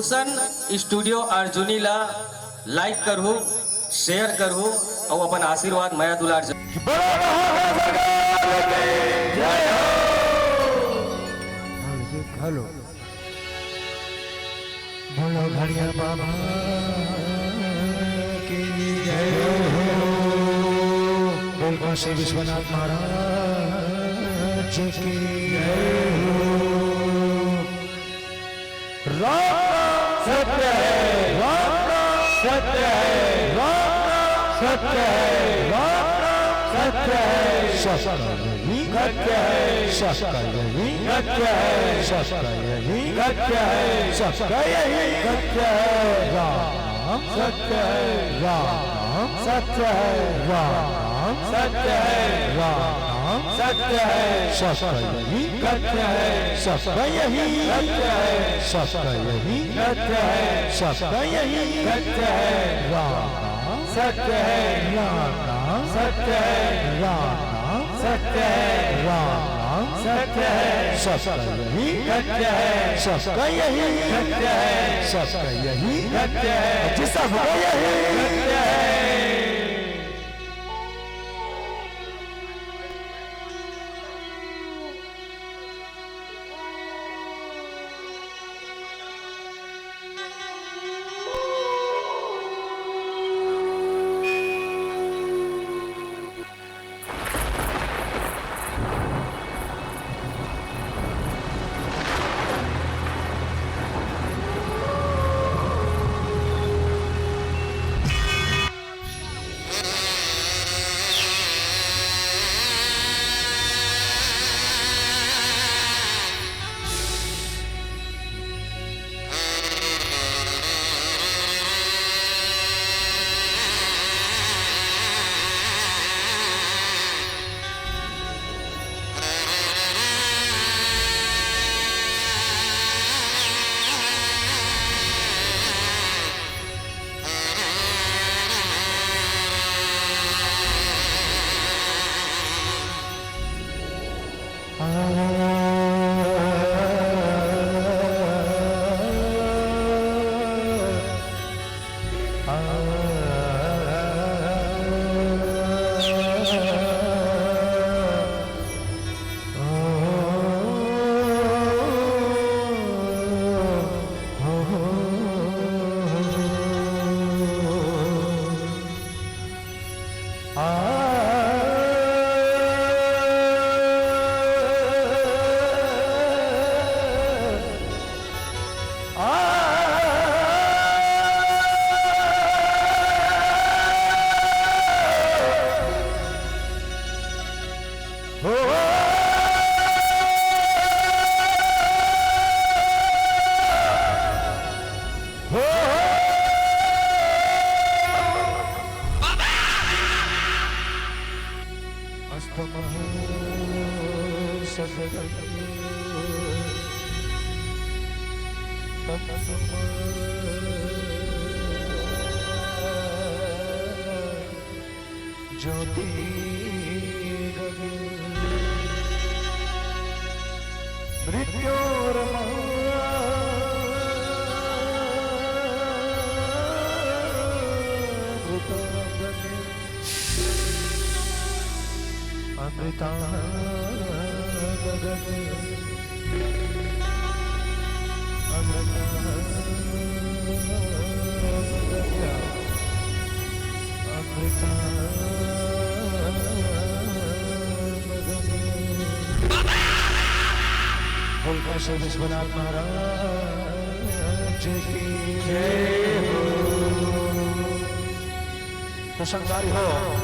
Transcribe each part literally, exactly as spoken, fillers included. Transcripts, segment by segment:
रोशन studio Arjuni ला like करहू, share करहू अउ अपन आशीर्वाद, मया दुलार ज- बड़ा महाराज सरकार की जय हो। हेलो। बोलो घड़िया बाबा की जय हो। बोल काशी विश्वनाथ महाराज की जय हो। राम नाम सत्य है, राम नाम सत्य है, राम नाम सत्य है, राम नाम सत्य है। सत्य है। सत्य है, सत्य यही, सत्य है, सत्य यही, सत्य है, सत्य यही, सत्य है। राम सत्य है, राम सत्य है, राम सत्य है, राम सत्य है, सत्य यही, सत्य है, सत्य यही, सत्य है, सत्य यही, सत्य है, सत्य यही, सत्य है। राम सत्य है, राम नाम सत्य है, राम नाम सत्य है, राम नाम सत्य है, सत्य यही, सत्य है, सत्य यही, सत्य है, सत्य यही, सत्य है, जी सबका यही। सत्य है। अस्तमः सदगं तत्समः ज्योतिर्गगन मृत्योर्मा अमृतानंदगति। अमृतानंदगति। अमृतानंदगति। बोल काशी विश्वनाथ महाराज की जय हो। तो संगवारी हो,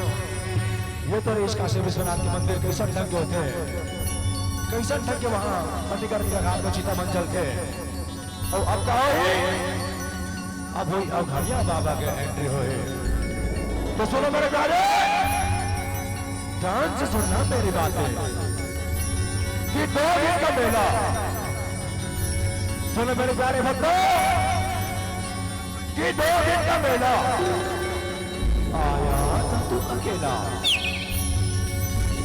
ये तो रहिस काशी विश्वनाथ के मंदिर। कइसन ढंग के होथे, कइसन ढंग के वहाँ मणिकर्णिका घाट में चिता मन जलथे। अउ अब का होही? अब होही, अब घड़िया बाबा के entry होही। तो सुनो मेरे प्यारे, ध्यान से सुनना मेरी बातें, कि दो दिन का मेला, सुनो मेरे प्यारे भक्तों, कि दो दिन का मेला, आया था तू अकेला।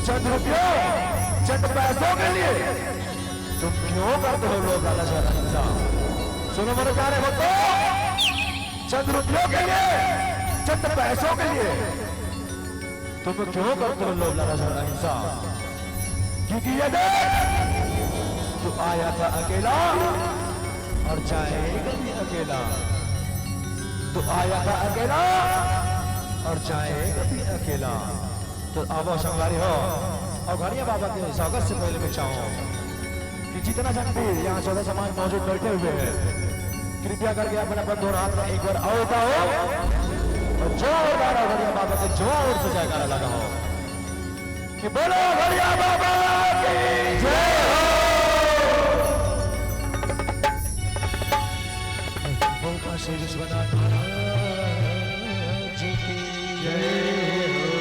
चंद रुपयों, चंद पैसों के लिए तुम क्यों करते हो लोग लालच का धंधा? सुनो मेरे प्यारे भक्तों, चंद रुपयों के लिए, चंद पैसों के लिए तुम क्यों करते हो लोभ, लालच और अहिंसा? क्योंकि ये देख, तू आया था अकेला और जाएगा भी अकेला। तू आया था अकेला और जाएगा भी अकेला। तो आवो संगवारी हो, अवघड़िया बाबा के स्वागत से पहले मैं चाहूँ कि जितना जन भी यहाँ सौदा समाज मौजूद बैठे हुए हैं, कृपया करके अपने अपन दोनों हाथ में एक बार और उठाओ और जोरदार अवघड़िया बाबा के जोर से जयकारा लगाओ कि बोलो अवघड़िया बाबा की जय हो। बोल काशी विश्वनाथ महाराज की जय हो।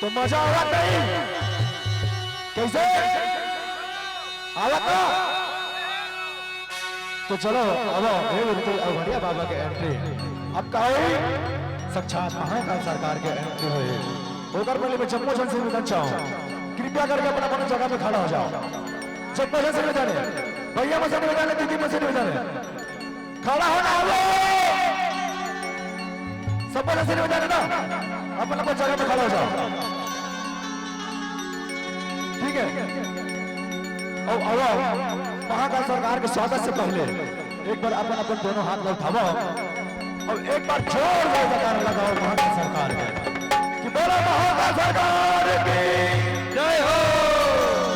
तो मजा आवत नहीं? कैसे आवत ना? तो चलो, अब हे बिल्कुल अघोरिया बाबा के entry। अब का होई? साक्षात महाकाल सरकार के entry होई। ओकर पहले मैं जम्मो जन से निवेदन चाहूँ, कृपया करके अपना अपना जगह पे खड़ा हो जाओ। जम्मो जन से निवेदन हे, भैया मन से निवेदन हे, दीदी मन से निवेदन हे। खड़ा होना हवे। सबको जैसे नहीं बजाना ना, अपन अपन जगह पे खड़ा हो जाओ। ठीक है। अब, अब महाकाल सरकार के स्वागत से पहले एक बार अपन अपन दोनों हाथ ला उठाओ और एक बार जोरदार जयकारा लगाओ महाकाल सरकार के, कि बोलो महाकाल सरकार की जय हो।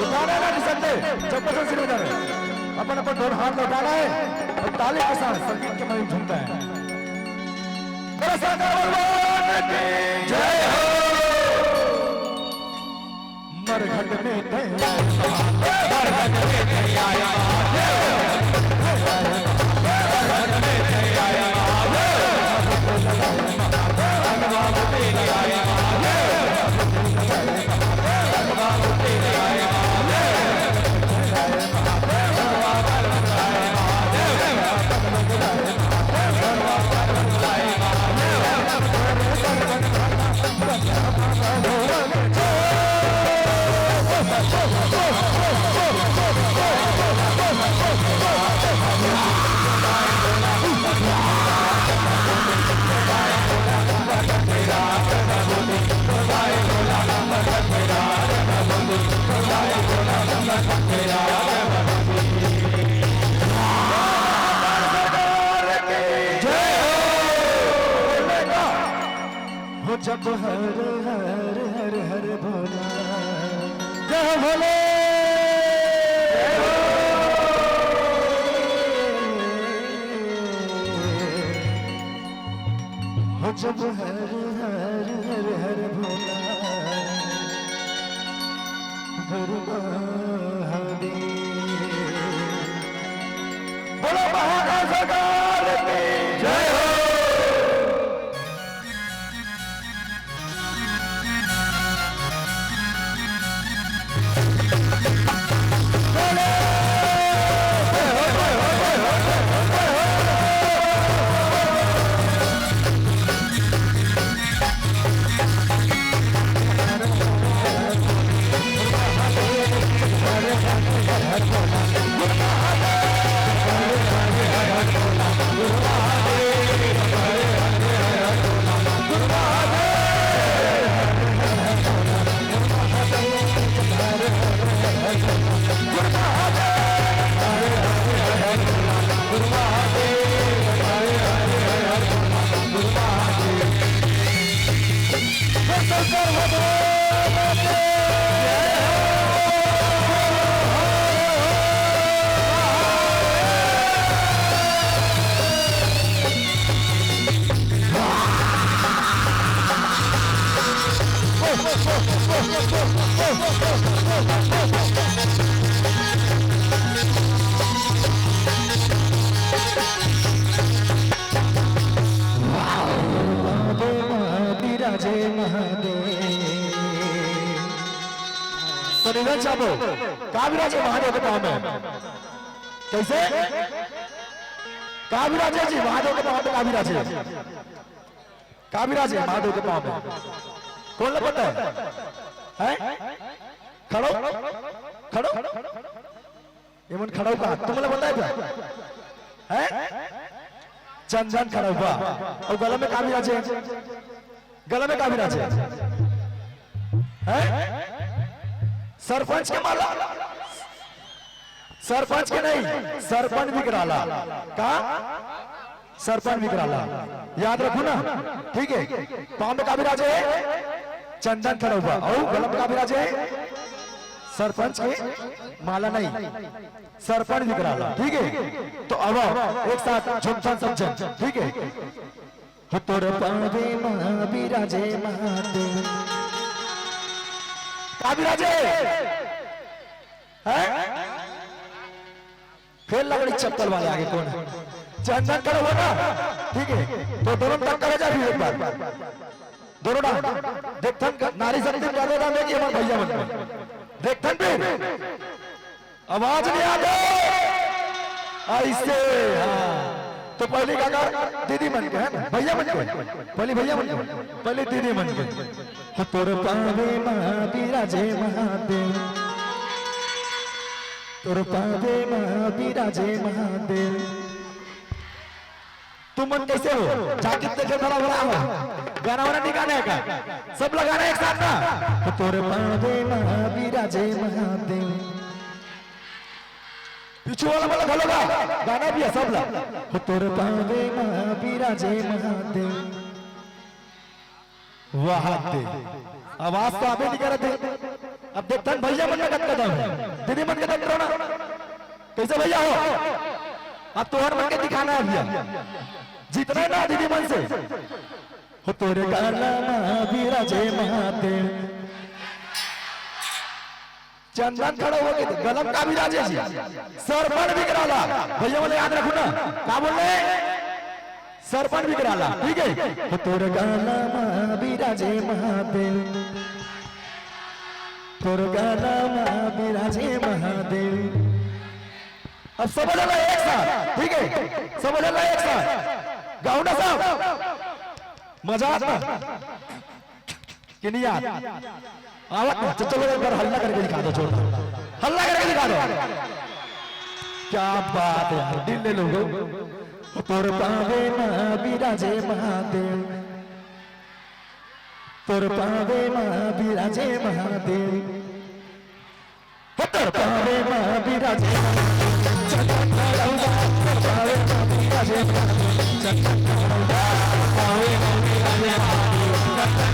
उठाना ना निसंदेह, चप्पल से नहीं बजाना, अपन अपन दोनों हाथ ला उठाना है और ताली के साथ संगीत के मजे झूमना है। बोलो शंकर भगवान की जय हो। मरघट में थे, मरघट में थे आया महादेव। मरघट में थे आया महादेव। जब हर हर हर हर भोला, जय भोले। हो जब हर हर हर हर भोला, गुरु महादेव। बोलो महाकाल सरकार की जय हो। महादेव महावीर जय महादेव। तो निरंजन साहब, का विराजे महादेव के पाँव में? कैसे? का विराजे जी महादेव के पाँव में? का विराजे? का विराजे महादेव के पाँव में? कोन ला पता है? हैं? खड़ो, खड़ो। ये मन खड़ो का? तुमन ला पता है क्या? हैं? चंदन खड़ो बा। अउ गला में का विराजे? गला में का विराजे? हैं? सरपंच के माला। सरपंच के नहीं, सरपन विकराला। का? सरपन विकराला। याद रखो ना, ठीक है? पाँव में का विराजे? चंदन खड़ो बा। अउ गला में का विराजे? सरपंच के माला नहीं, सरपन विकराला, ठीक है? तो अब एक साथ झुमथन सब झन, ठीक है? हो तोर पाँवे मा विराजे महादेव। का विराजे? हैं? फेर लगड़ी चप्पल वाले आगे कोन है? चंदन खड़ो हो ना, ठीक है? तो दोनों टक्कर हो जाए फिर एक बार। दोनों डांड। देखथन क-, नारी शक्ति में ज्यादा डांड है कि हमारे भैया मन में? देखथन फिर। आवाज नहीं आते। ऐसे, हाँ। तो पहली का कर दीदी मन के, है ना? भैया मन के। पहली भैया मन के। पहली दीदी मन के। हो तोर पाँवे मा विराजे महादेव। तोर पाँवे मा विराजे महादेव। तुम मन कैसे हो? जाकिर देखे भला भला हो। गाना वाना नहीं गाना है का? सब लगाना एक साथ ना। हो तोर पाँवे मा विराजे महादेव। पीछू वाला वाला घलो गा। गाना भी है सब ला। हो तोर पाँवे मा विराजे महादेव। वाह दे। आवाज तो आबे नहीं करत है। अब देखथन भैया मन में कतका दम है। दीदी मन के देख रहो ना। कैसे भैया हो? अब तोहर मन के दिखाना है भैया। जीतना है ना दीदी मन से। हो तोरे गाला मा विराजे महादेव। चंदन खड़ा हो के गला में का विराजे जी? सरपन विकराला। भैया बोले याद रखो ना। का बोले? सरपन विकराला, ठीक है? हो तोर गाला मा विराजे महादेव। तोर गाला मा विराजे महादेव। अब सब बोला एक साथ, ठीक है? सब बोला एक साथ। गाओ ना सब। मजा आता। कि नहीं यार? आवत ना, चलो एक बार हल्ला करके दिखा दो, जोरदार। हल्ला करके दिखा दो। क्या बात है यार, दिल ले लोगो। तोर पाँवे मा विराजे महादेव। तोर पाँवे मा विराजे महादेव। हो तोर पाँवे मा विराजे महादेव। चंदन खड़ौबा, तोर पाँवे मा विराजे महादेव। चंदन खड़ौबा, पाँवे मा विराजे महादेव।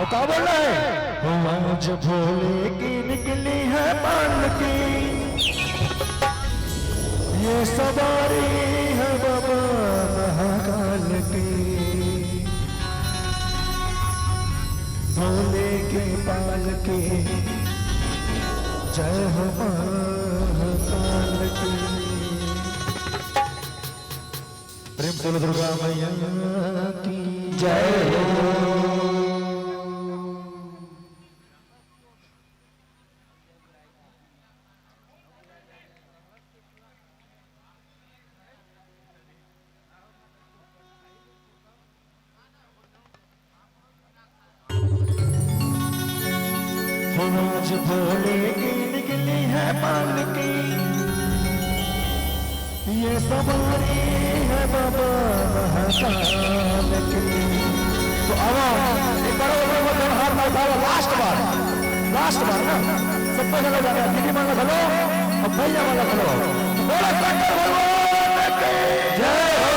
अउ का बोलना हे? आज भोले की निकली है पालकी, ये सवारी है बाबा महाकाल की। भोले की पालकी, जय हो महाकाल की। प्रेम से बोलो दुर्गा मैया की जय हो। आज भोले की निकली है पालकी, ये सवारी है बाबा महाकाल की। तो अब एक बार और, एक बार हाथ ना उठाओ, लास्ट बार, लास्ट बार ना, सबको चलो जाना, दीदी मन ला घलो अउ भैया मन ला घलो। बोलो शंकर भगवान की जय हो।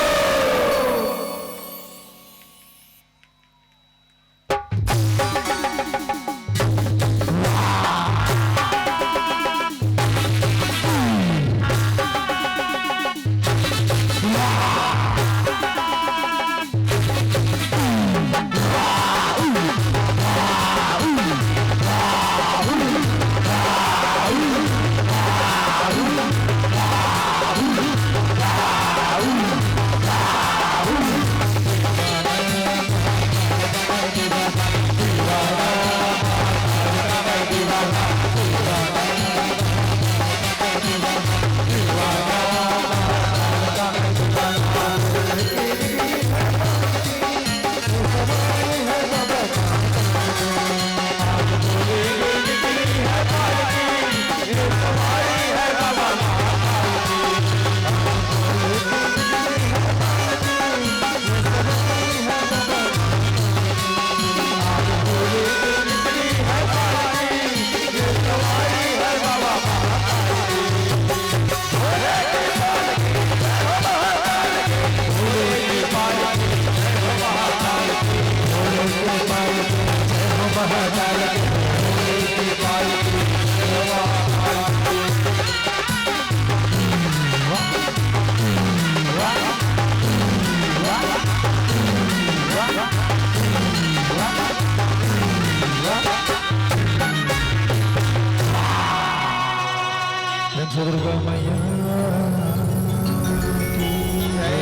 दुर्गा मैया की जय।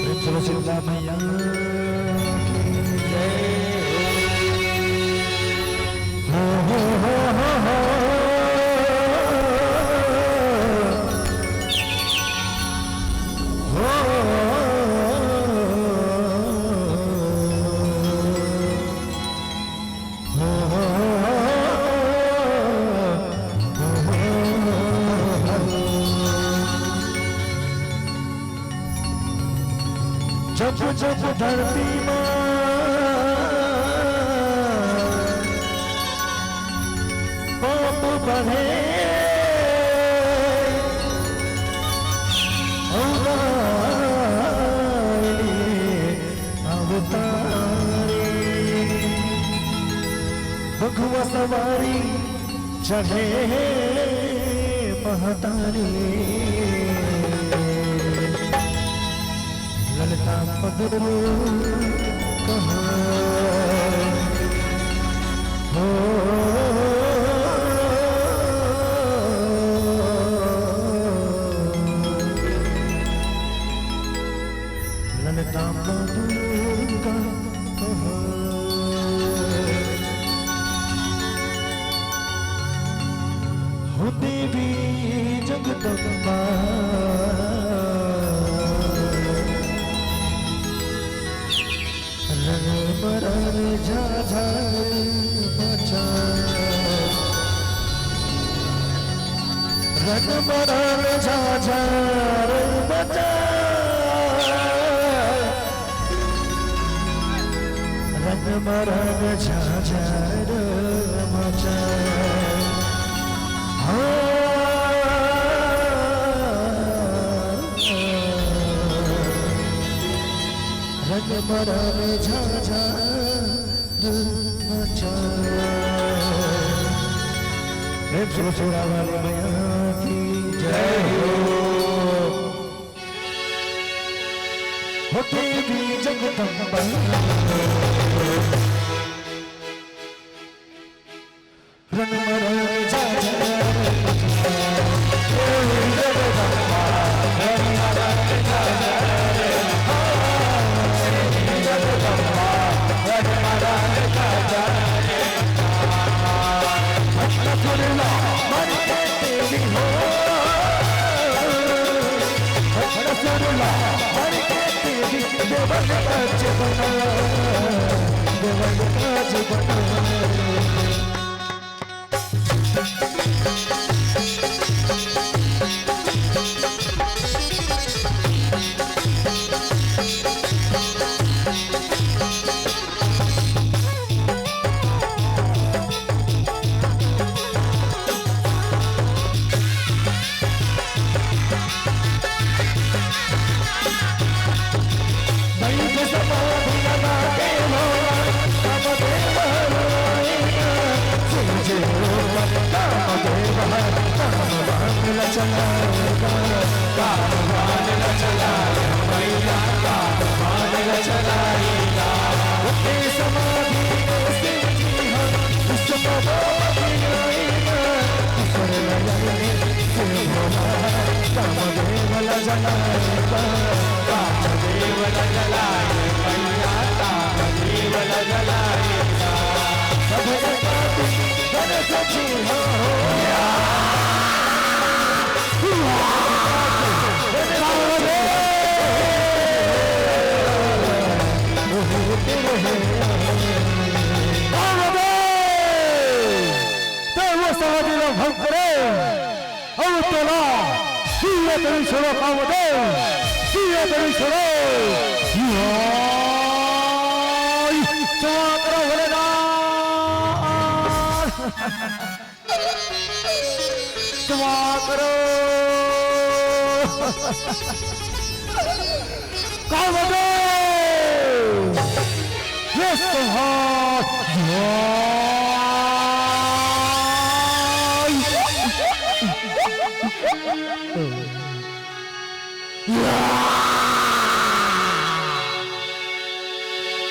प्रेम से बोलो शीतला मैया की जय। हो, हो, हो, हो, हो। जब जब धरती माँ पाप बढ़े, अवतारी बघवा सवारी चढ़े महतारी। ललता पदरू कहाँ हो। ललता पदरू कहाँ हो देवी जगदम्बा। रंग मरल झाझर मचा, रंग मरल झाझर मचा। रंग मरल झाझर मचा। हाँ। रंग मरल झाझर मचा। प्रेम से बोलो शेरा वाली मैया की जय हो। हो देवी जगदम्बा। रंग मरल झाझर मचा। देवी जगदम्बा। रंग मरल झाझर मचा। देवी जगदम्बा। रंग मरल झाझर मचा। भटका सुरला मर के देवी हो। भटका सुरला मर के देवी, देवन का जीवन, देवन का जीवन। अउ तोला जिया तरी छोड़ो कामदेव, जिया तरी छोड़ो। याय, क्षमा करो भोलेनाथ। क्षमा करो। कामदेव, ये संहार।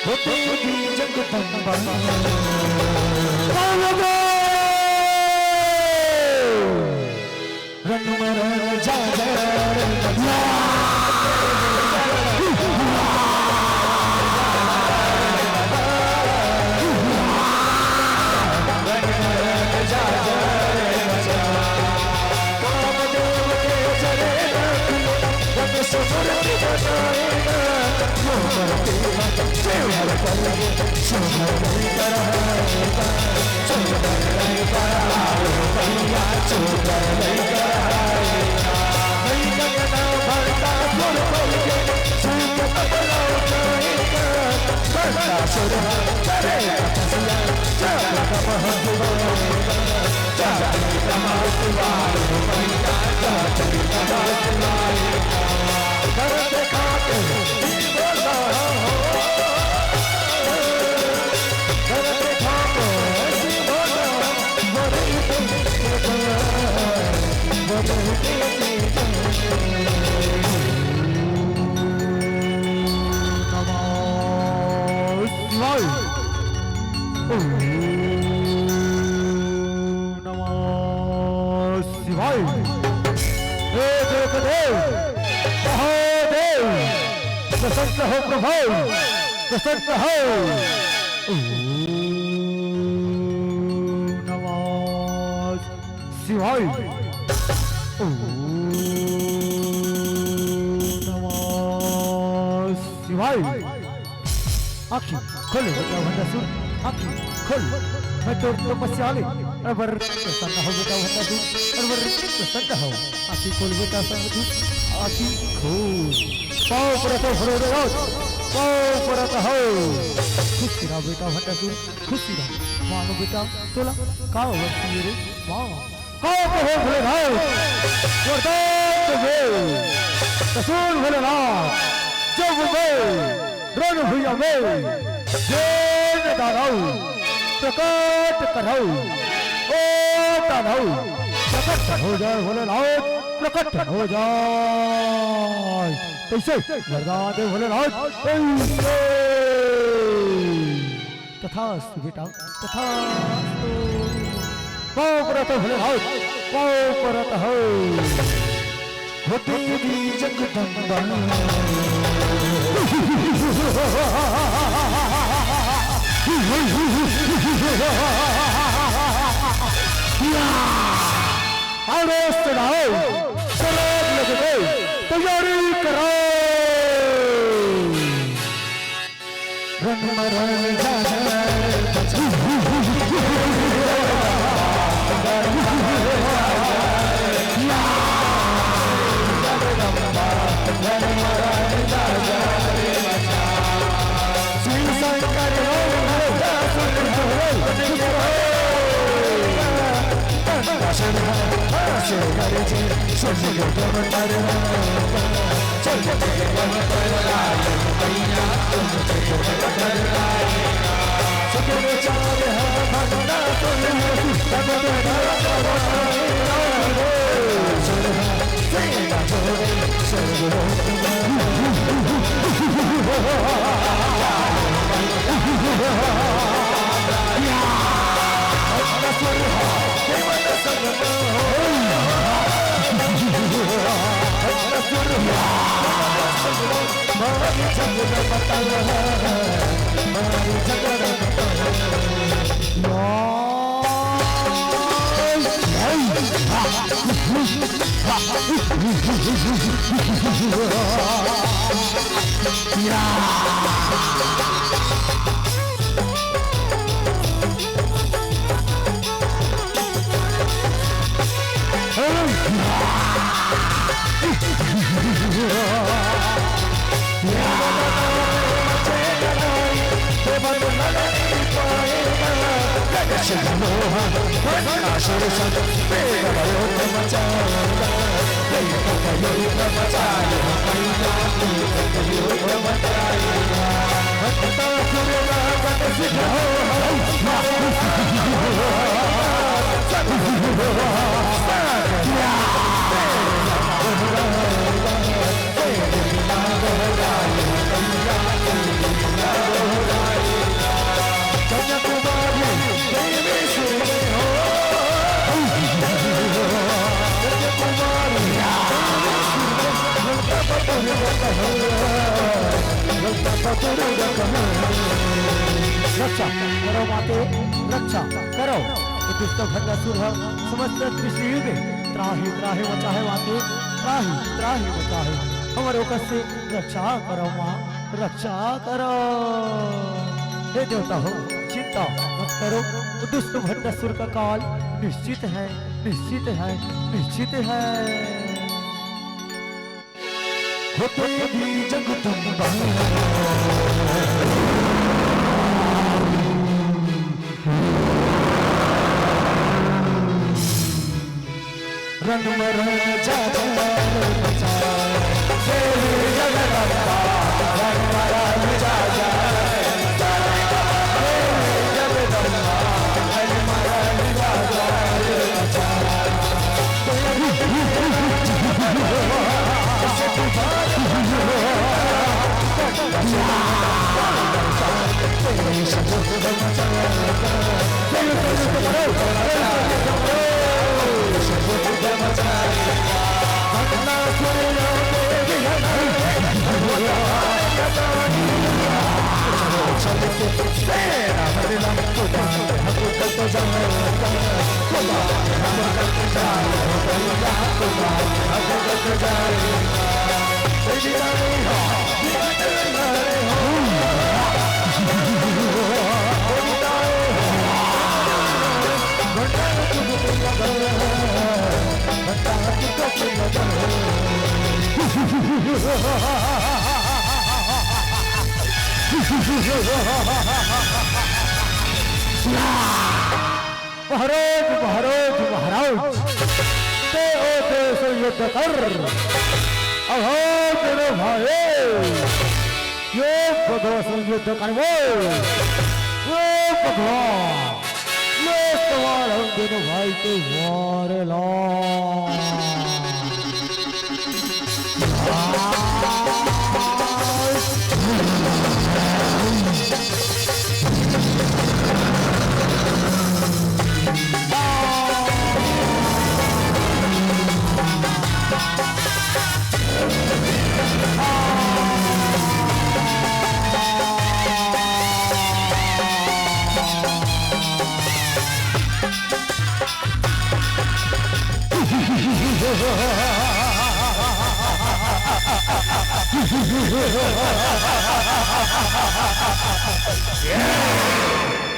हो देवी जगदम्बा। कामदेव। नमः शिवाय। ओम नमः शिवाय। हे देवदेव महादेव, प्रसन्न हो प्रभु, प्रसन्न हो। ओम नमः शिवाय। ओम नमः शिवाय। आँखी खोल बेटा भंडासुर, आँखी खोल। मैं तोर तपस्या ले अबर प्रसन्न हो बेटा भंडासुर, अबर प्रसन्न हो। आँखी खोल बेटा संगठू, आँखी खोल। पाँव परत हो भोलेनाथ, पाँव परत हो। खुशी रह बेटा भंडासुर, खुशी रह। मांग बेटा तोला का वरदान रे, मांग। का कहे भोलेनाथ, वरदान दे। तो सुन भोलेनाथ, जब मैं रण भुइयाँ में जेन दानव प्रकट करहूँ, ओ दानव प्रकट हो जाए भोलेनाथ, प्रकट हो जाए। कैसे वरदान दे भोलेनाथ, कैसे? तथास्तु बेटा, तथास्तु। पाँव परत हो भोलेनाथ, पाँव परत हो। हो देवी जगदम्बा। अरे सुनाओ, शराब लग गई, तैयारी कराओ। रण मरण जागर बचा। रण मरण जागर बचा। शिव शंकर ओम नमः शिवाय। रक्षा करो माते, रक्षा करो। ये दुष्ट भंडासुर ह समस्त त्रिशूल में त्राहि त्राहि मचाहे माते, त्राहि त्राहि मचाहे। हमर ओकर से रक्षा करो माँ, रक्षा करो। हे देवता हो, चिंता मत करो, दुष्ट भंडासुर का काल निश्चित है, निश्चित है, निश्चित है। हो देवी जगदम्बा। रण मरण जा जा बचा, देवी जगदम्बा, रण मरण जा जा, देवी जगदम्बा, रण मरण जा जा बचा। महाराज, महाराज, महाराज, ते ओ देश युद्ध कर। अहो तेरे भाई, यो भगवा संग युद्ध करवो। ओ भगवा, ये सवाल हम दोनों भाई के वार ला।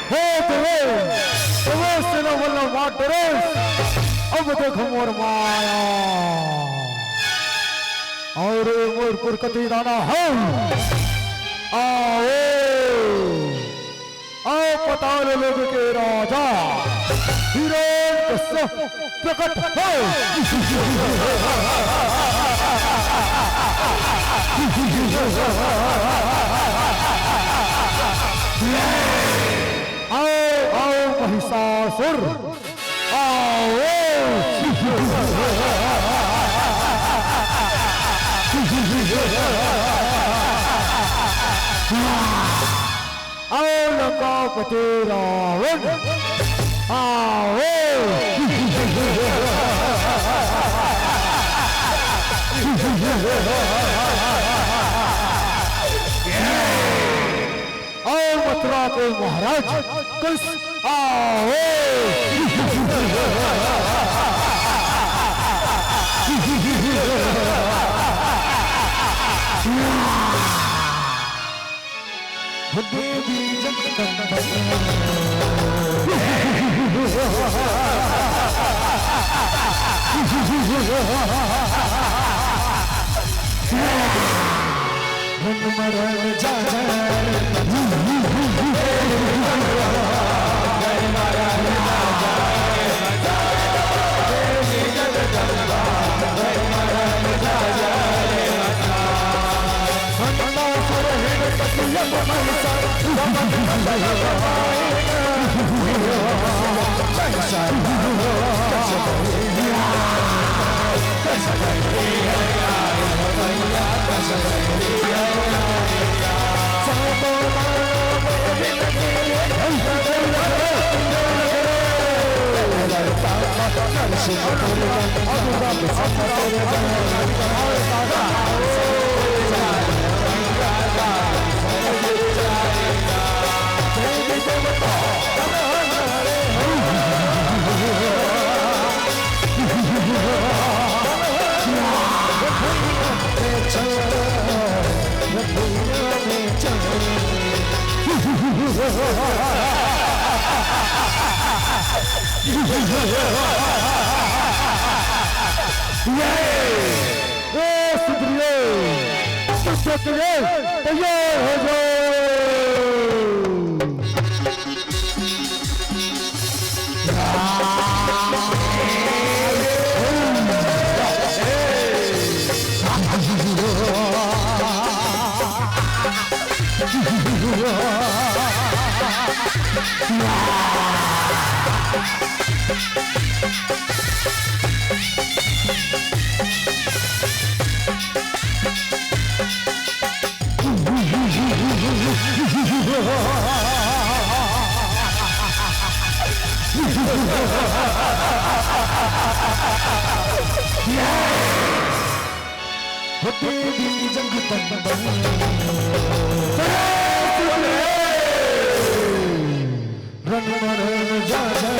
हे देवे, देवे सेना वाला मार डरे, अब देख मोर माया। अउ मोर पुरकती दाना है। आओ, आओ पाताल लोक के राजा हिरण्यकश्यप प्रकट हो। आओ, आओ महिषासुर, आओ। आओ लंकापति रावण, आओ। आओ मथुरा के महाराज कंस, आओ। देवी जगदम्बा। रण मरण जा जा। ए सुंदरियो, सुंदरियो, तैयार हो जाओ। होते भी जंग तन बन। रण मरण जा जा।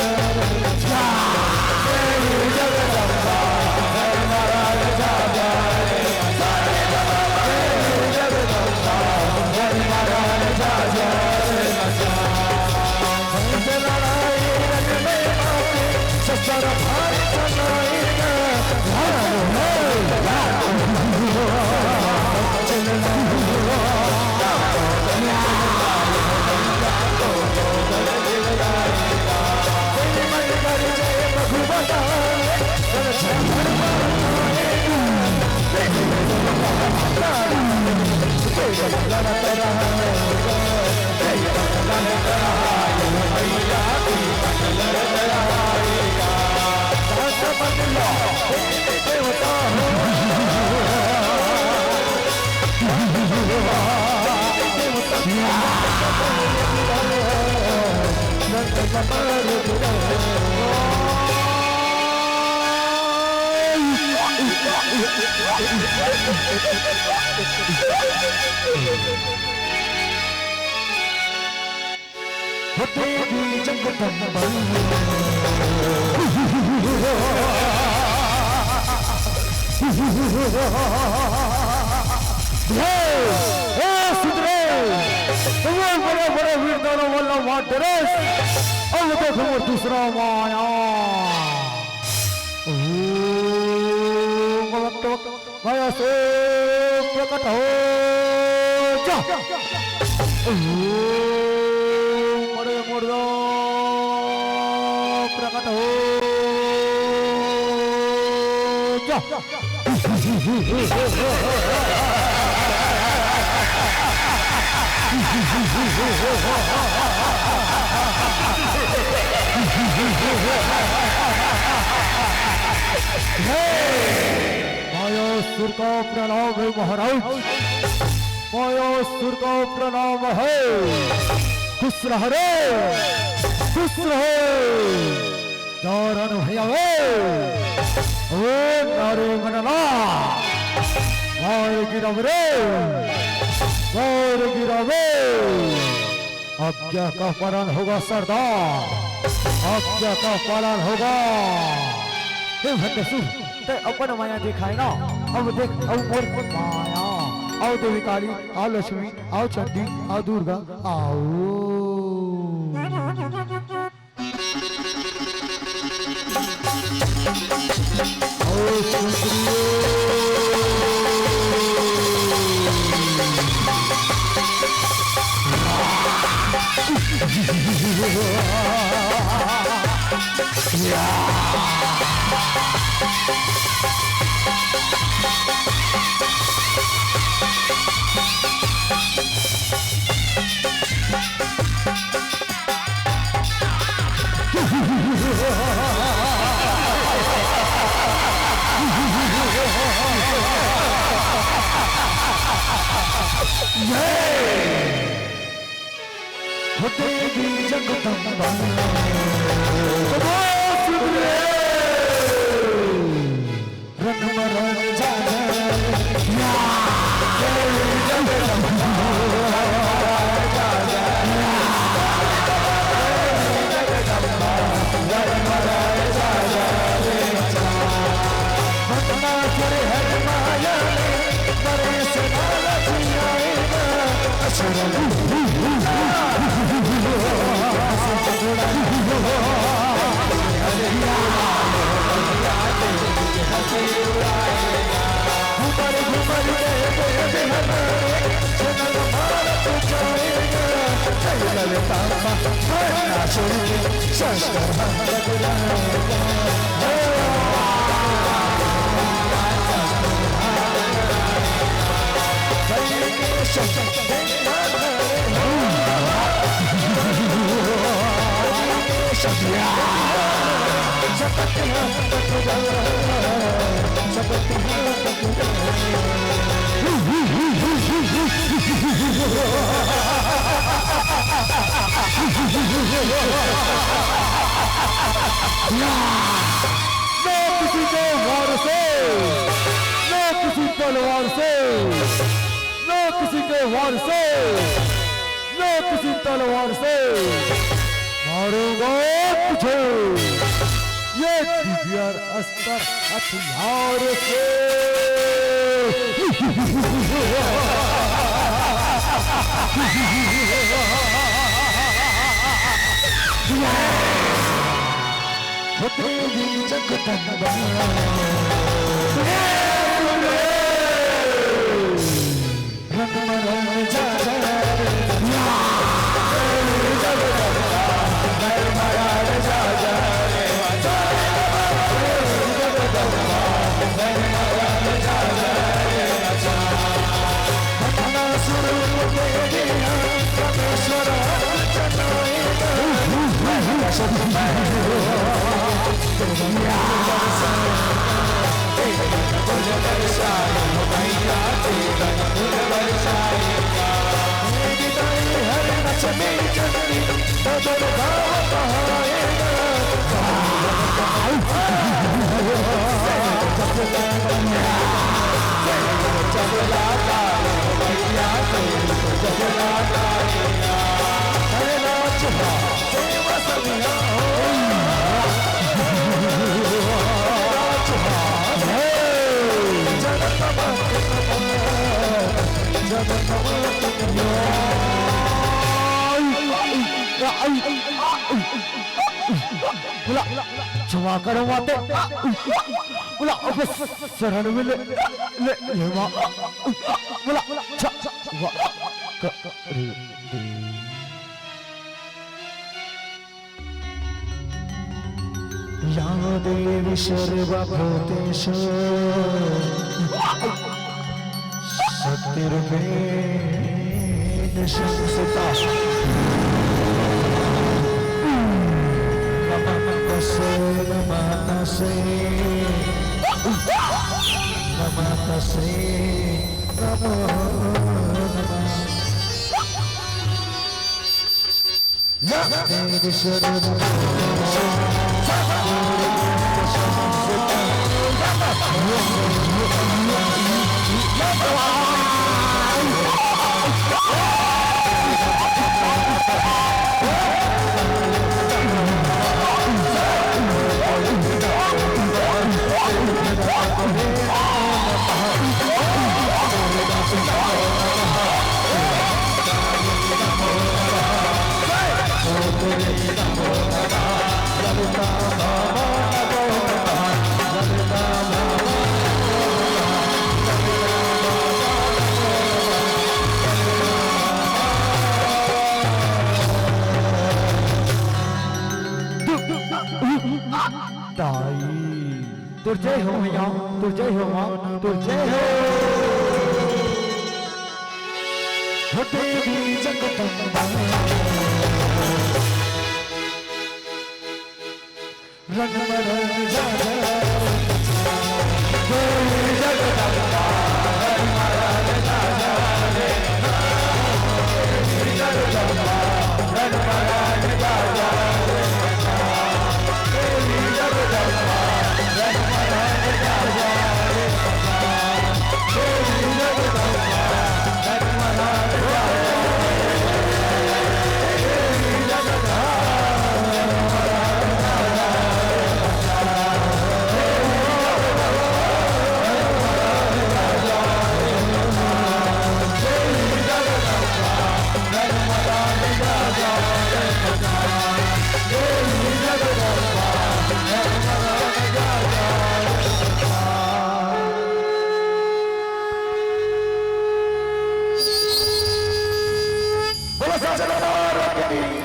होते भी जंग तन बन। ए, ए, सुधरे। तुम्हें बड़े, बड़े वीर दानव वाला मार डरे। अब देखो वो दूसरा माया। ओम भगवतो भय से प्रकट हो जा। ओम बड़े मुर्दा प्रकट हो जा। मायासुर का प्रणाम है महाराज, मायासुर का प्रणाम है। खुश रह रे, खुश रहे। दारन भैया वे, ओ नारी मनला, मार गिरावे रे, मार गिरावे। आज्ञा का पालन होगा सरदार, आज्ञा का पालन होगा। हे भंडेसु, ते अपन माया दिखाए ना, अब देख, अब मोर माया। आओ देवी काली, आओ लक्ष्मी, आओ चंडी, आओ दुर्गा, आओ। हो देवी जगदम्बा। ना किसी के वार से, ना किसी तलवार से, ना किसी के वार से, ना किसी तलवार से मारूंगा तुझे। ये डीवीआर अस्तर हथियार से। देवी जगदम्बा। बोला, क्षमा करो माते। बोला, अब शरण में ले, ले, ले माँ। बोला, छ-, वा-, क-, रे, रे। या देवी सर्वभूतेषु शक्तिरूपेण संस्थिता। नमः तस्यै, नमः तस्यै, नमः तस्यै, नमो नमः। ताई। तोर जय हो मैया, तोर जय हो माँ, तोर जय हो। हो देवी जगदम्बा। रंग मरंग जा जा रे। देवी जगदम्बा, रंग मरंग जा जा रे। देवी जगदम्बा, रंग मरंग जा जा रे। जय जलाराम की।